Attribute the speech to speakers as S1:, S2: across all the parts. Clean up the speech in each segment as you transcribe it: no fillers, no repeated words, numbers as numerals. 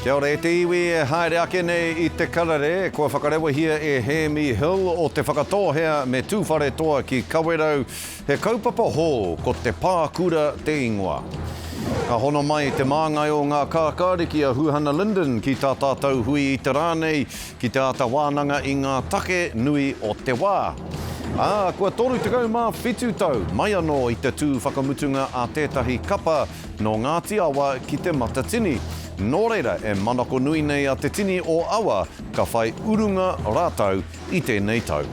S1: Kia ora e te iwi e haere ake nei i te karere kua whakarewahia e Hēmi Hill o Te Whakatōhea me Tūwharetoa ki Kawerau he kaupapa hou ko Te Pākura te ingoa. Ka hono mai te māngai o ngā kākāriki a Huhana Lyndon ki tā tātou hui i te rā nei ki te āta wānanga i ngā take nui o te wā. Ā, kua 37 tau mai anō i te tū whakamutunga a tētahi kapa nō Ngāti Awa ki Te Matatini. Nō reira, e manako nui nei a Te Tini o Awa ka whai urunga rātou i tēnei tau.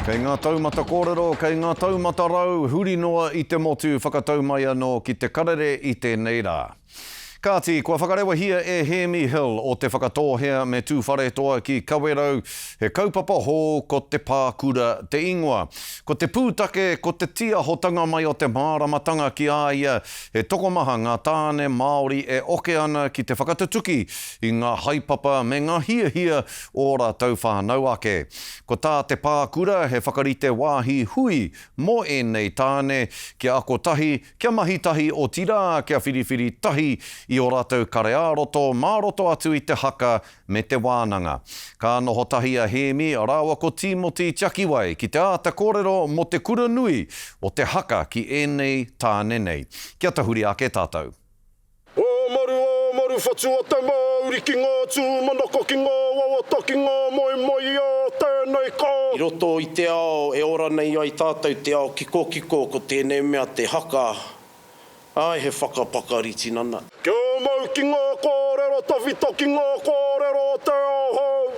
S1: Kei ngā taumata kōrero, kei ngā taumata rau, huri noa i te motu whakatau mai anō ki te karere i tēnei rā. Kāti, kua whakarewahia e Hēmi Hill o Te Whakatōhea me Tūwharetoa ki Kawerau he kaupapa hou ko Te Pākura te ingoa. Ko te pūtake ko te tīahotanga mai o te māramatanga ki a ia he tokomaha ngā tāne Māori e oke ana ki te whakatutuki i ngā haepapa me ngā hiahia o ō rātou whānau ake. Ko tā Te Pākura he whakarite wāhi hui mō ēnei tāne kia ako tahi, Kia mahi tahi, otirā, kia whiriwhiri tahi i ō rātou kare ā-roto mā roto atu i te haka me te wānanga. Ka noho tahi a Hēmi rāua ko Tīmoti Tiakiwai ki te āta kōrero mō te kura nui o te haka ki ēnei tāne nei. Kia tahuri ake tātou.
S2: Ōmaru, ōmaru, whatua te mauri ki ngā tūmanako, ki ngā wawata, ki ngā moemoeā, tēnei ka.
S3: I roto i te ao e ora nei ai tātou, te ao kikokiko, ko tēnei mea te haka, āe he whakapakari tinana.
S2: Kia mau ki ngā kōrero tawhito, ki ngā kōrero o te ao hou.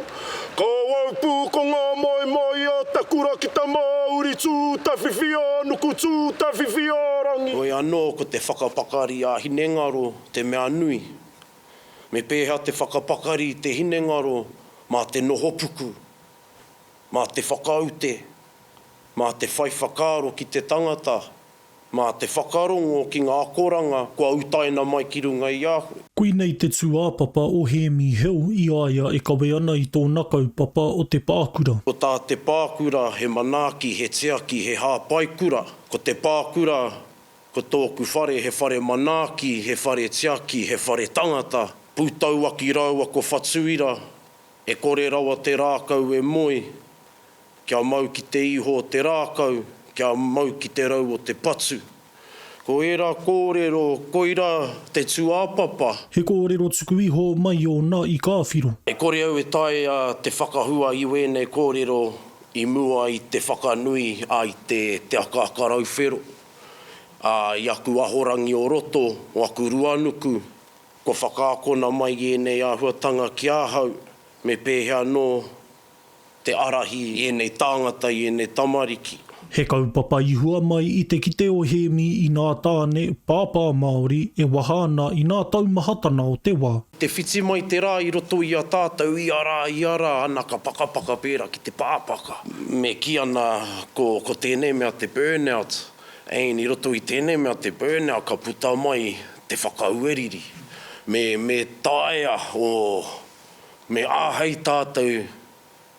S2: Ka wau pū ko ngā moemoeā te kura ki te mauri tū te whiwhi ā nuku tū te whiwhi ā rangi.
S3: Hoi anō ko te whakapakari ā hinengaro te mea nui. Me pēhea te whakapakari i te hinengaro mā te nohopuku, mā te whakaute, mā te whai whakaaro ki te tangata, Mā te whakarongo ki ngā akoranga kua utaina mai ki runga i a koe.
S4: Koinei te tūāpapa o Hēmi Hill i a ia e kawe ana i tōna kaupapa o Te Pākura.
S3: Ko tā Te Pākura he manaaki, he tiaki, he hāpai kura. Ko Te Pākura, ko tōku whare, he whare manaaki, he whare tiaki, he whare tangata. Pūtauaki rāua ko Whatuira, e kore rawa te rākau e moe. Kia mau ki te iho o te rākau, kia mau ki te rau o te patu. Ko ērā kōrero, koirā te tūāpapa.
S4: He kōrero tuku iho mai ōna i Kāwhiro.
S3: E kore au e taea te whakahua i wēnei kōrero i mua i te whakanui a i te te akaaka rauwhero, ā, i aku ahorangi o roto, o aku ruanuku, kua whakaakona mai ēnei āhuatanga ki ahau, me pēhea anō te ārahi i ēnei tāngata, i ēnei tamariki.
S4: He kaupapa i hua mai i te kite o Hēmi i nā tāne, pāpā Māori, e waha ana i nā taumahatana o te wā.
S3: Te whiti mai te rā i roto i a tātou ia rā, ia rā, ana ka pakapaka pērā ki te pāpaka. Me kī ana ko, ko tēnei mea te burnout, and i roto i tēnei mea te burnout ka puta mai te whakaueriri. Me, me taea o Me āhei tātou,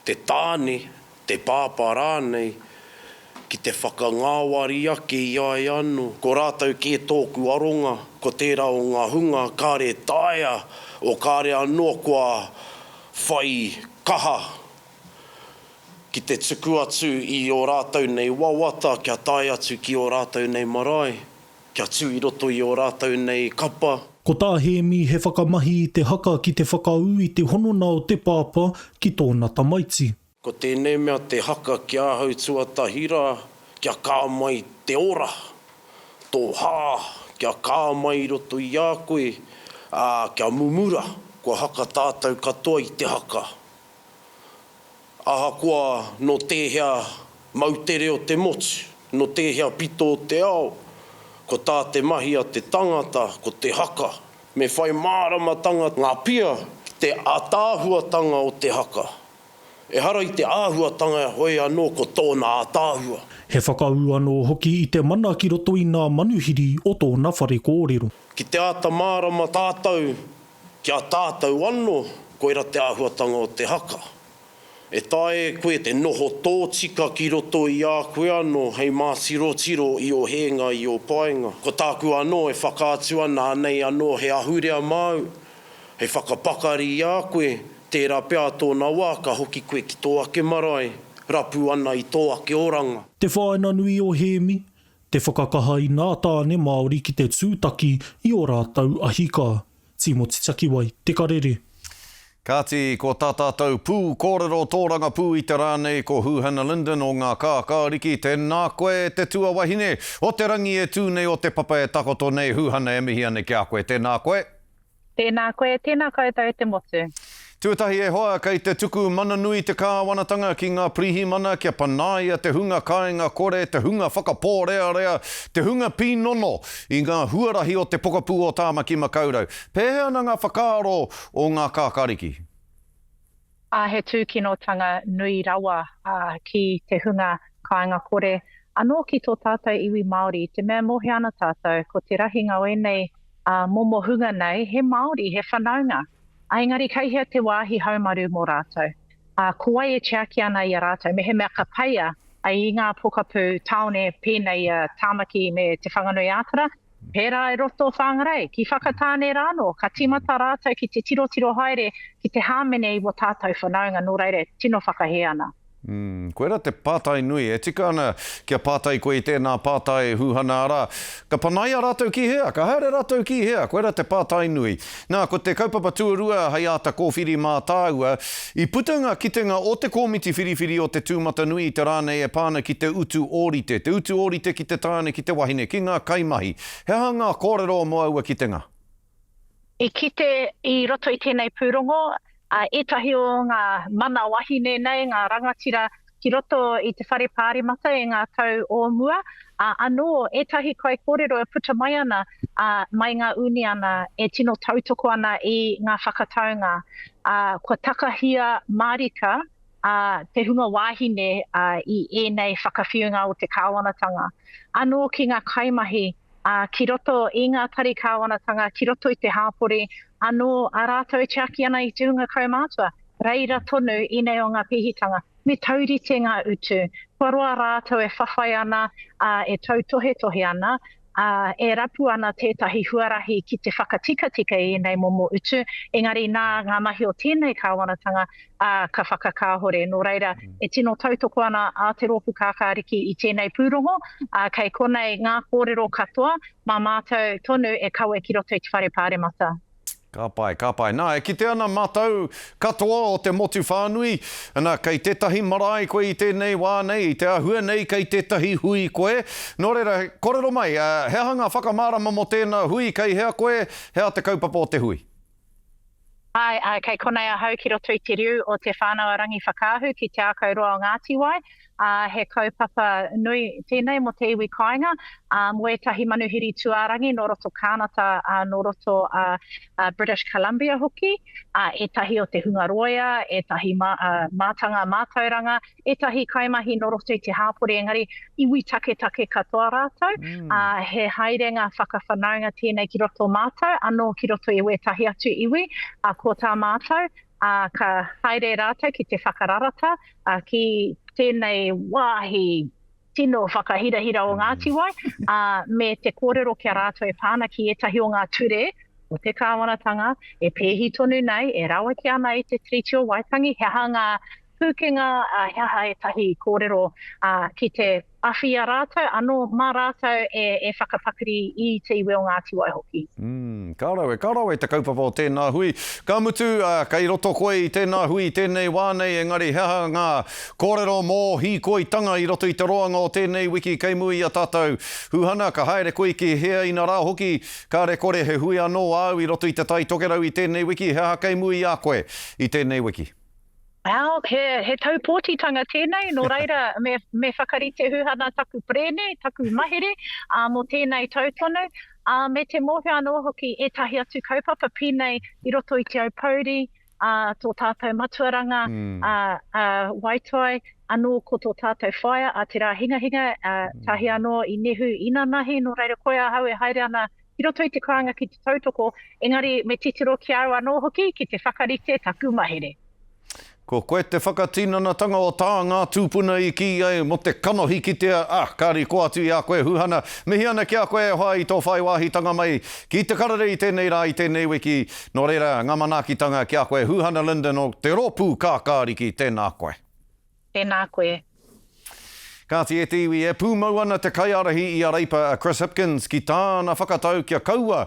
S3: te tāne, te pāpā rānei, ki te whakangāwari ake i a ia anō. Ko rātou kē tōku aronga, ko tērā o ngā hunga kāre taea, o kāre anō kua whai kaha ki te tuku atu i ō rātou nei wawata kia tae atu ki ō rātou nei marae. Kia tū i roto i ō rātou nei kapa.
S4: Ko tā Hēmi he whakamahi i te haka ki te whakaū i te honona o te pāpā ki tōna tamaiti.
S3: Ko tēnei mea te haka ki ahau tuatahi rā, kia kā mai te ora, tō hā, kia kā mai i roto i a koe, ā, kia mumura, kua haka tātou katoa i te haka. Ahakoa nō tēhea moutere o te motu, nō tēhea pito o te ao, ko tā te mahi a te tangata, ko te haka. Me whai māramatanga ngā pia ki te ātaahuatanga o te haka. Ehara i te āhuatanga hoi anō ko tōna ātaahua.
S4: He whakaū anō hoki i te mana ki roto i nā manuhiri o tōna whare kōrero.
S3: Ki te āta mārama tātou Ki a tātou anō, koira te āhuatanga o te haka. E taea e koe te noho tōtika ki roto i a koe anō hei mātirotiro i ō hēnga i ō painga. Ko tāku anō e whakaatu ana anei anō he ahurea māu, hei whakapakari i a koe, tērā pea a tōna wā ka hoki koe ki tō ake marae, rapu ana i tō ake oranga.
S4: Te whāina nui o Hēmi, te whakakaha i nā tāne Māori ki te tūtaki i ō rātou ahikā. Tīmoti Takiwai, Te Karere.
S1: Kāti, ko tā tātou pū kōrero tōrangapū i te rā nei ko Huhana Lyndon o Ngā Kākāriki. Tēnā koe te tuawahine o te rangi e tū nei o te papa e takoto nei Huhana e mihi ana ki a koe. Tēnā koe.
S5: Tēnā koe, tēnā koutou e te motu.
S1: Tuatahi e hoa, kei te tuku mana nui te kāwanatanga ki ngā pirihimana kia panaia te hunga kāinga kore, te hunga whakapōrearea, te hunga pīnono i ngā huarahi o te pokapū o Tāmaki Makaurau. Pēhea ana ngā whakaaro o ngā kākāriki?
S5: Ā, he tūkinotanga nui rawa ki te hunga kāinga kore, anō ki tō tātou iwi Māori, i te mea e mōhio ana tātou, ko te rahinga o ēnei momo hunga nei, he Māori, he whanaunga. Ā, engari kei hea te wāhi haumaru mō rātou? Ā, ko wai e tiaki ana i a rātou? Mehemea ka peia i ngā pokapū tāone pēnei i a Tāmaki me Te Whanganui-ā-Tara, pērā i roto o Whangarei, ki Whakatāne rānō, ka tīmata rātou ki te tirotiro haere, ki te hāmene i wō tātou whanaunga, nō reira, tino whakahē ana.
S1: Mm, koirā te pātai nui. E tika ana kia pātai koe i tēnā pātai, Huhana, arā, ka panaia rātou ki hea? Ka haere rātou ki hea? Koirā te pātai nui. Nā, ko te kaupapa tuarua hei āta kōwhiri mā tāua, i puta ngā kitenga o te kōmiti whiriwhiri o te tūmatanui i te rā nei e pā ana ki te utu ōrite, te utu ōrite ki te tāne, ki te wahine, ki ngā kaimahi. He aha ngā kōrero mō aua kitenga?
S5: I kite i roto i tēnei pūrongo, ētahi o ngā mana wahine nei, ngā rangatira ki roto i te whare pāremata i ngā tau o mua, ā, anō ētahi kaikōrero e puta mai ana mai ngā uniana e tino tautoko ana i ngā whakataunga, ā, kua takahia mārika te hunga wāhine i ēnei whakawhiunga o te kāwanatanga. Anō ki ngā kaimahi ā, ki roto i ngā tari kāwanatanga, ki roto i te hāpori anō a rātou e tiaki ana i te hunga kaumātua. Reira tonu ēnei o ngā pēhitanga. Me taurite ngā utu. Kua roa rātou e whawhai ana, ā, e tautohetohe ana, ā, e rapu ana tētahi huarahi ki te whakatikatika i ēnei momo utu, engari nā ngā mahi o tēnei kāwanatanga, ā, ka whakakāhore. Nō reira, e tino tautoko ana a Te Rōpū Kākāriki i tēnei pūrongo, ā, kei konei ngā kōrero katoa mā mātou tonu e kawe ki roto i te Whare Pāremata.
S1: Ka pai, ka pai. Nā, e kite ana mātou katoa o te motu whānui, ana, kei tētahi marae koe i tēnei wā nei, i te āhua nei kei tētahi hui koe. Nō reira, kōrero mai, he aha ngā whakamārama mō tēnā hui, kei hea koe, he aha te kaupapa o te hui?
S5: Āe, āe, kei konei ahau ki roto i te riu o Te Whānau-a-Rangiwhakaahu ki Te Ākauroa o Ngātiwai, ā, he kaupapa nui tēnei mō te iwi kāinga, ā, mō ētahi manuhiri tūārangi nō roto Kānata, ā, nō roto a, a British Columbia hoki, ā, ētahi o te hunga rōia, ētahi mā, ā, mātanga mātauranga, ētahi kaimahi nō roto i te hāpori engari iwi taketake katoa rātou, ā, he haerenga whakawhanaunga tēnei ki roto mātou, anō ki roto i wētahi atu iwi, ā, ko tā mātou, ā, ka haere rātou ki te whakararata, ā, ki tēnei wāhi tino whakahirahira o Ngātiwai, ā, me te kōrero ki a rātou e pā ana ki ētahi o ngā ture o te kāwanatanga e pēhi tonu nei, e raweke ana i te Tiriti o Waitangi, he aha ngā pūkenga, he aha ētahi kōrero ki te awhi i a rātou, anō mā rātou e whakapakari i te iwi o Ngāti Wai hoki.
S1: Mm, ka rawe, ka rawe te kaupapa o tēnā hui. Ka mutu, kei roto koe i tēnā hui i tēnei wā nei, engari he aha ngā kōrero mō hīkoitanga i roto i te roanga o tēnei wiki kei mua i a tātou? Huhana, ka haere koe ki hea inarā hoki, kāre kore he hui anō āu i roto i Te Tai Tokerau i tēnei wiki, he aha kei mua i a koe i tēnei wiki?
S5: Well, he, he tau pōtitanga tēnei, nō reira me, me whakarite huhana taku perēne, taku mahere, ā, mō tēnei tau tonu, ā, me te mōhio anō hoki ētahi atu kaupapa pēnei i roto i Te Aupōuri, ā, tō tātou matuaranga, ā, ā, Waitoa, anō ko tō tātou whaea, a Te Rā Hingahinga, ā, tahi anō i nehu inanahi, nō reira koia ahau e haere ana ki roto i te kāinga ki te tautoko, engari me titiro ki a au anō hoki ki te whakarite taku mahere.
S1: Ko koe te whakatinanatanga o tā ngā tūpuna i kī ai mō te kanohi kitea, ā, ka riko atu i a koe Huhana. Mihi ana ki a koe e hoa i tō whai wāhitanga mai ki te karere i tēnei rā, i tēnei wiki. Nō reira, ngā manaakitanga ki a koe Huhana Lyndon o Te Rōpū Kākāriki, tēnā koe.
S5: Tēnā koe.
S1: Kāti e te iwi, e pūmau ana te kaiārahi i a Reipa a Chris Hipkins ki tāna whakatau kia kaua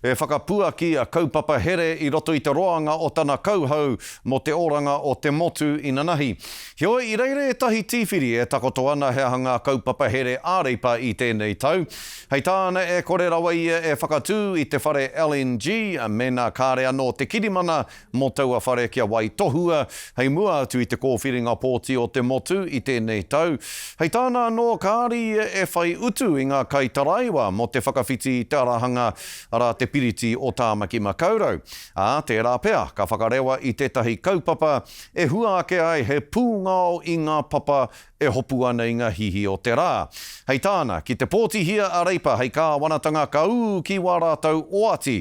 S1: e whakapuaki kaupapa here i roto i te roanga o tana kauhau mō te oranga o te motu inanahi. Heoi, i reira ētahi tīwhiri e takoto ana he aha ngā kaupapa here a Reipa i tēnei tau. Hei tāna e kore rawa ia e whakatū i te whare LNG mēnā kāre anō te kirimana mō taua whare kia waitohua hei mua atu i te kōwhiringa pōti o te motu i tēnei tau. Hei tāna anō, kāore ia e whai utu i ngā kaitaraiwa mō te whakawhiti i te arahanga, arā te piriti o Tāmaki Makaurau. Ā, tērā pea ka whakarewa i tētahi kaupapa e hua ake ai he pūngao i ngā papa e hopu ana i ngā hihi o te rā. Hei tāna, ki te pōtihia a Reipa hei kāwanatanga ka ū ki wā rātou oati,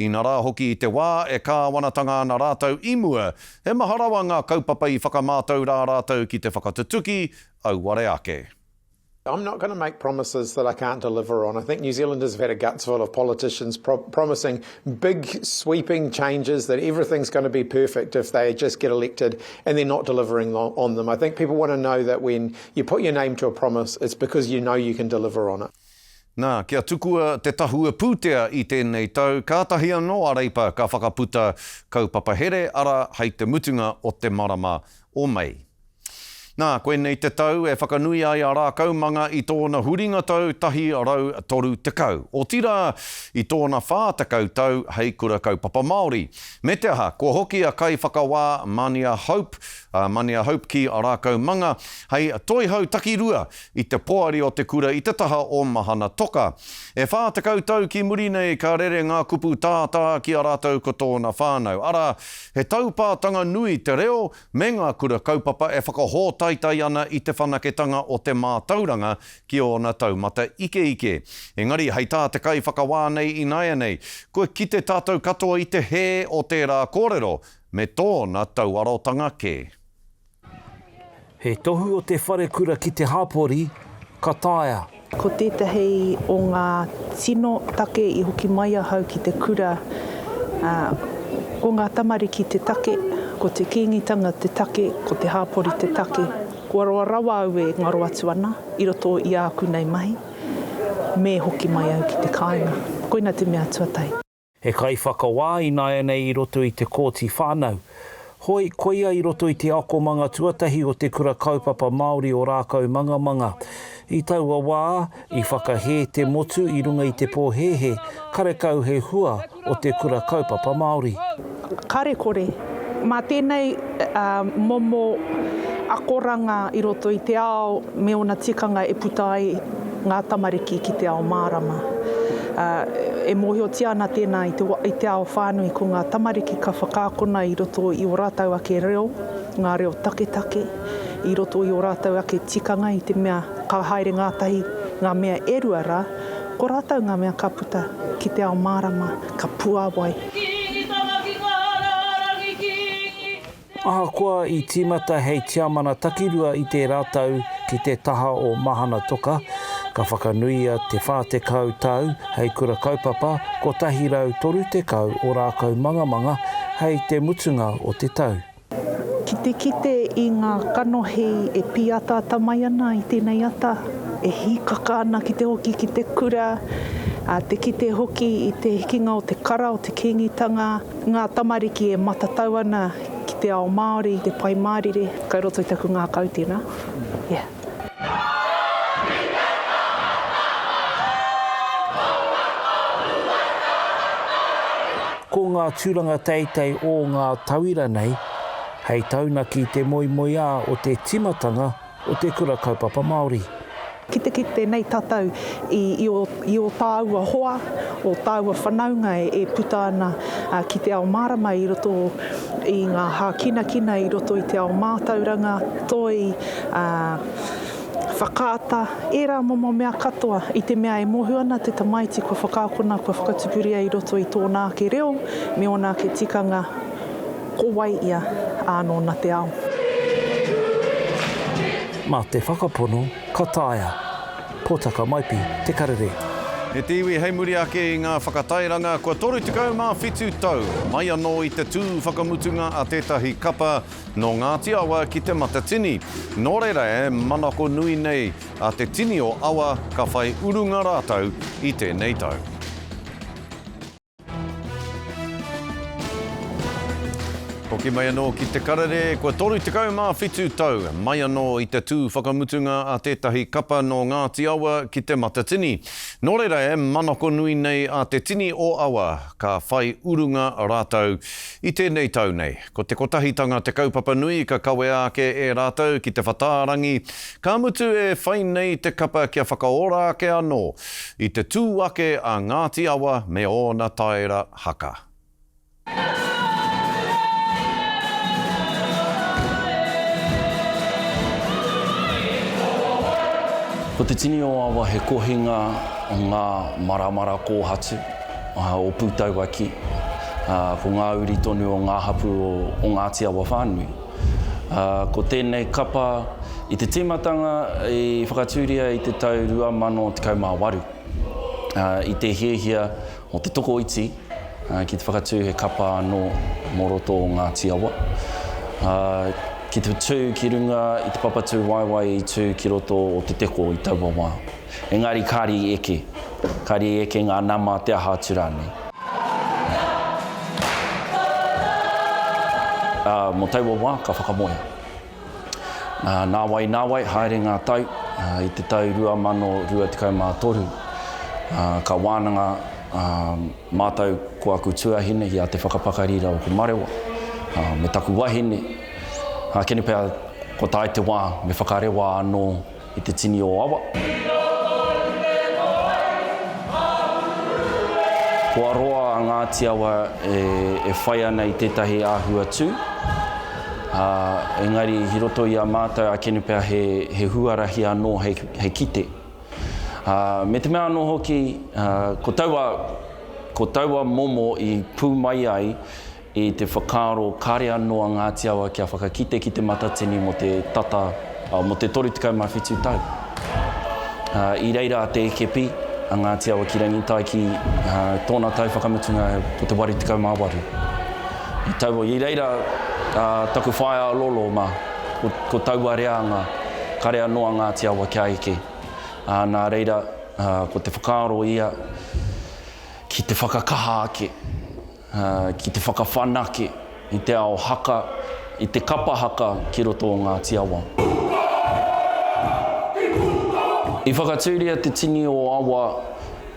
S1: inarā hoki i te wā e kāwanatanga ana rātou i mua, he maha rawa ngā kaupapa i whakamātau rā rātou ki te whakatutuki, auare ake.
S6: I'm not going to make promises that I can't deliver on. I think New Zealanders have had a gutsful of politicians pro promising big sweeping changes that everything's going to be perfect if they just get elected and they're not delivering on them. I think people want to know that when you put your name to a promise, it's because you know you can deliver on it.
S1: Nā, kia tukua te tahua pūtea i tēnei tau, kātahi anō a Reipa ka whakaputa kaupapa here, arā, hei te mutunga o te marama o Mei. Nā, koinei te tau e whakanui ai a Rākaumanga i tōna huringa tau 130, otirā, i tōna 40 tau hei kura kaupapa Māori. Me te aha, kua hoki a Kaiwhakawā Mania Hope, a Mania Hope ki Rākaumanga, hei toihau takirua i te poari o te kura i te taha o Mahana Toka. E 40 tau ki muri nei ka rere ngā kupu tātā ki a rātou ko tōna whānau, arā, he taupātanga nui te reo me ngā kura kaupapa e whakahōtaitai ana i te whanaketanga o te mātauranga ki ōna taumata ikeike. Engari, hei tā te kaiwhakawā nei ināianei, kua kite tātou katoa i te hē o tērā kōrero me tōna tauarotanga kē.
S7: He tohu o te wharekura ki te hapori, ka taea.
S8: Ko tētahi o ngā tino take i hoki mai ahau ki te kura, ko ngā tamariki te take, ko te Kīngitanga te take, ko te hāpori te take. Kua roa rawa au e ngaro atu ana i roto i āku nei mahi, me hoki mai au ki te kāinga. Koina te mea tuatahi.
S7: He kaiwhakawā ināianei i roto i te Kōti Whānau. Hoi, koia i roto i te akomanga tuatahi o Te Kura Kaupapa Māori o Rākaumangamanga. I taua wā, i whakahē te motu i runga i te pōhēhē, karekau he hua o te Kura Kaupapa Māori.
S8: Kare kore. Mā tēnei momo akoranga i roto i te ao me ōna tikanga e puta ai ngā tamariki ki te ao mārama. E mōhiotia ana tēnā i te, i te ao whānui ko ngā tamariki ka whakaakona i roto i ō rātou ake reo, ngā reo taketake, i roto i ō rātou ake tikanga i te mea ka haere ngātahi ngā mea e rua rā, ko rātou ngā mea ka puta ki te ao mārama, ka puāwai.
S7: Kīngitanga ki ngā rārangi kīngi. Ahakoa i tīmata hei tiamana takirua i tērā tau ki te taha o Mahana Toka, ka whakanuia te 40 tau hei kura kaupapa 130 o Rākaumangamanga hei te mutunga o te tau.
S8: Ki te kite i ngā kanohi e pīataata mai ana i tēnei ata, e hīkaka ana ki te hoki ki te kura, te kite hoki i te hikinga o te kara o te Kīngitanga, ngā tamariki e matatau ana ki te ao Māori, te Pai Mārire, kei roto i taku ngākau tēnā. Yeah.
S7: Ko ngā tūranga teitei ō ngā tauira nei, hei taunaki i te moemoeā o te tīmatanga o te Kura Kaupapa Māori.
S8: Kitekite nei tātou i, i, ō, i ō tāua hoa, ō tāua whanaunga e, e puta ana ki te ao mārama i roto i ngā hākinakina, i roto i te ao mātauranga, toi, ā, whakaata, ērā momo mea katoa, i te mea e mōhio ana te tamaiti kua whakaakona, kua whakatupuria i roto i tōna ake reo me ōna ake tikanga, ko wai ia, ā, nōna te ao.
S7: Mā te whakapono ka taea. Potaka Maipi, Te Karere.
S1: E te iwi hei muri ake i ngā whakatairanga kua 37 tau mai anō i te tū whakamutunga a tētahi kapa nō Ngāti Awa ki Te Matatini. Nō reira e manako nui nei a Te Tini o Awa ka whai urunga rātou i tēnei tau. Hoki mai anō ki Te Karere, kua 37 tau mai anō i te tū whakamutunga a tētahi kapa nō Ngāti Awa ki Te Matatini. Nō reira e manako nui nei a Te Tini o Awa ka whai urunga rātou i tēnei tau nei. Ko te kotahitanga te kaupapa nui ka kawea ake e rātou ki te whatārangi, ka mutu e whai nei te kapa kia whakaora ake anō I te tū ake a Ngāti Awa me ōna taera haka.
S3: Ko Te Tini o Awa he kohinga o ngā maramara kōhatu o Pūtauaki, ko ngā uri tonu o ngā hapū o Ngāti Awa whānui. Ko tēnei kapa i te tīmatanga i whakatūria i te tau 2018 i te hiahia o te tokoiti ki te whakatū he kapa anō mō roto o Ngāti Awa, ki te tū ki runga i te papa tūwaewae i tū ki roto o Te Teko i taua wā. Engari kāre i eke, kāre i eke ngā nama te aha atu rānei. Ā, mō taua wā ka whakamoea. Nā, nāwai, nāwai, haere ngā tau, ā, i te tau 2023, ā, ka wānanga, ā, mātou ko aku tuahine i a Te Whakapakari rāua ko Marewa, ā, me taku wahine, ā, kene pea kua tae te wā me whakarewa anō i te tini o awa. Kua roa a Ngāti Awa e whai ana i tētahi āhua tū, ā, engari i roto i a mātou ākene pea he huarahi anō hei kite. Ā, me te mea anō hoki, ko taua, ko taua momo i pū mai ai i te whakaaro kāre anō a Ngāti Awa kia whakakite ki Te Matatini mō te tata, mō te 37 tau. I reira a Te Ekepi, a Ngāti Awa ki Rangitai ki tōna tau whakamutunga ko te 88. I taua, i reira taku whaea a Lolo mā, ko taua reanga, kare anō a Ngāti Awa kia eke. Nā reira, ko te whakaaro ia ki te whakakaha ake, ki te whakawhanake i te ao haka, i te kapa haka ki roto o Ngāti Awa. I whakatūria te tini o Awa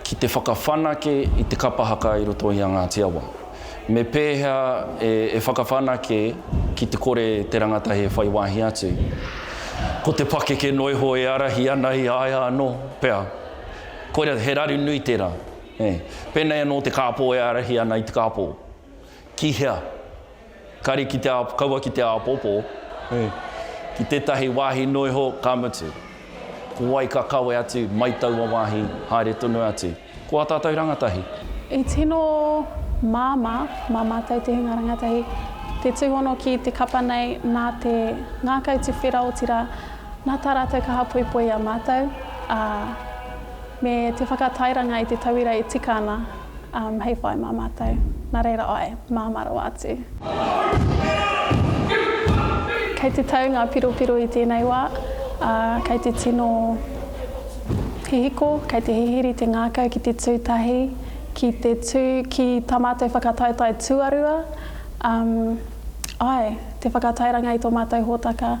S3: ki te whakawhanake i te kapa haka i roto i a Ngāti Awa. Me pēhea e whakawhanake ki te kore te rangatahi e whai wāhi atu? Ko te pakeke noa iho e ārahi ana i a ia anō, pea. Koira, he raru nui tērā. Nē. Pēnei anō te kāpō e ārahi ana i te kāpō. Ki hea? Kari ki te āp, kaua ki te āpōpō. Nē. Ki tētahi wāhi noa iho, ka mutu. Ko wai ka kawe atu mai taua wāhi, haere tonu atu? Ko ā tātou rangatahi.
S9: I tino māmā mā mātou te hunga rangatahi te tūhono ki te kapa nei nā te ngākau tuwhera otirā nā tā rātou kaha poipoi i a mātou, ā, Me te whakatairanga i te tauira e tika ana hei whai mā mātou. Nā reira āe, māmā rawa atu. Kei te tau ngā piropiro i tēnei wā, ā, kei te tino hihiko, kei te hihiri te ngākau ki te tū tahi, ki te tū ki tā mātou whakataetae tuarua, ā, Āe, te whakatairanga i tō mātou hōtaka.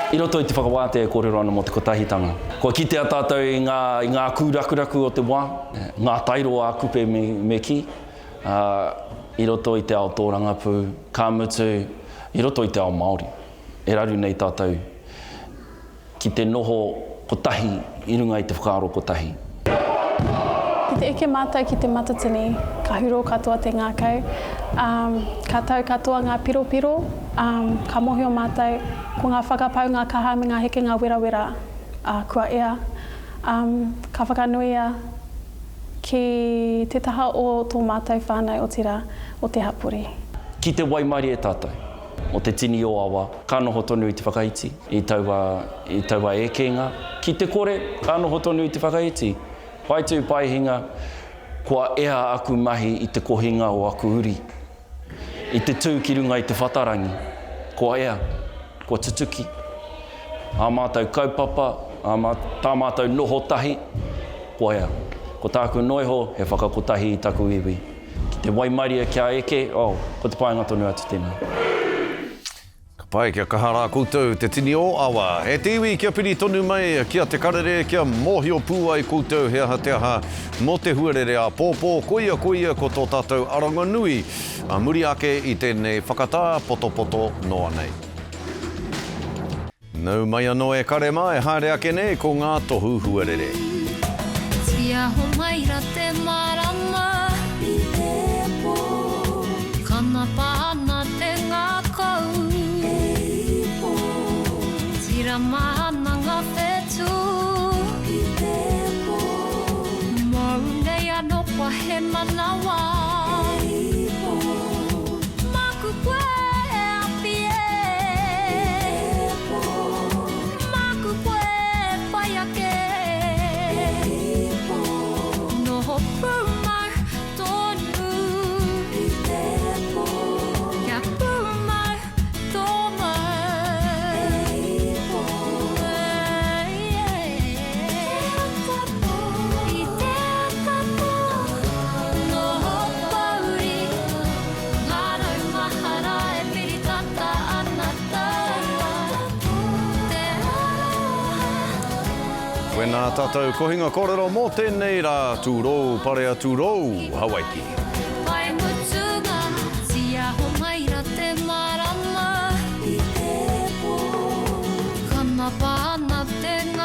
S3: I roto i te whakawātea e kōrero ana mō te kotahitanga. Kua kitea tātou i ngā, i ngā kūrakuraku o te wā, ngā tairo a Kupe me, me kī, ā, i roto i te ao tōrangapū, ka mutu, i roto i te ao Māori. E raru nei tātou. Ki te noho kotahi i runga i te whakaaro kotahi.
S9: Ki te eke mātou ki te Matatini, ka huro katoa te ngākau, ā, ka tau katoa ngā piropiro, ā, ka mōhio mātou ko ngā whakapaunga kaha me ngā hekenga werawera, ā, kua ea, ā, ka whakanuia ki te taha o tō mātou whānau, otirā, o te hapori.
S3: Ki te waimarie tātou.
S10: o te tini o awa, ka noho tonu i te whakaiti i taua, i taua ekenga. Ki te kore, ka noho tonu i te whakaiti. Pai tū, pai hinga, kua ea aku mahi i te kohinga o aku uri. I te tū ki runga i te whatarangi, kua ea, kua tutuki. Ā mātou kaupapa, ā mā, tā mātou noho tahi, kua ea. Ko tāku noa iho, he whakakotahi i taku iwi. Ki te waimarie kia eke, oh, ko te painga tonu atu tēnā.
S1: Ka pai kia kaha rā koutou te tini o awa. E te iwi kia piri tonu mai ki a Te Karere kia mōhio pū ai koutou he aha te aha mō te huarere āpōpō, koia koia ko tō tātou aronga nui a muri ake i tēnei whakatā potopoto noa nei. Nau mai anō e kare mā e haere ake nei ko ngā tohu huarere.
S11: Tiaho mai ra te marama i te po. Kanapa ana te ngakau e ipo. Tirama ana nga whetu i te po. Mou nei ano kua he manawa e ipo. Maku koe e awhi e. I te po. Maku koe e whai ake. E ipo. Noho pūmau tonu. I te po. Kia pūmau tō mau. E ipo. I te ata pō. Noho pouri. Ngā rau mahara e piri tata ana taua te aroha.
S1: Wena tatou kohinga korero mo tenei ra, Turou parea turou, Hawaiki.
S11: Pai mutunga, tiaho mai ra te marama i te po. Kanapa ana te.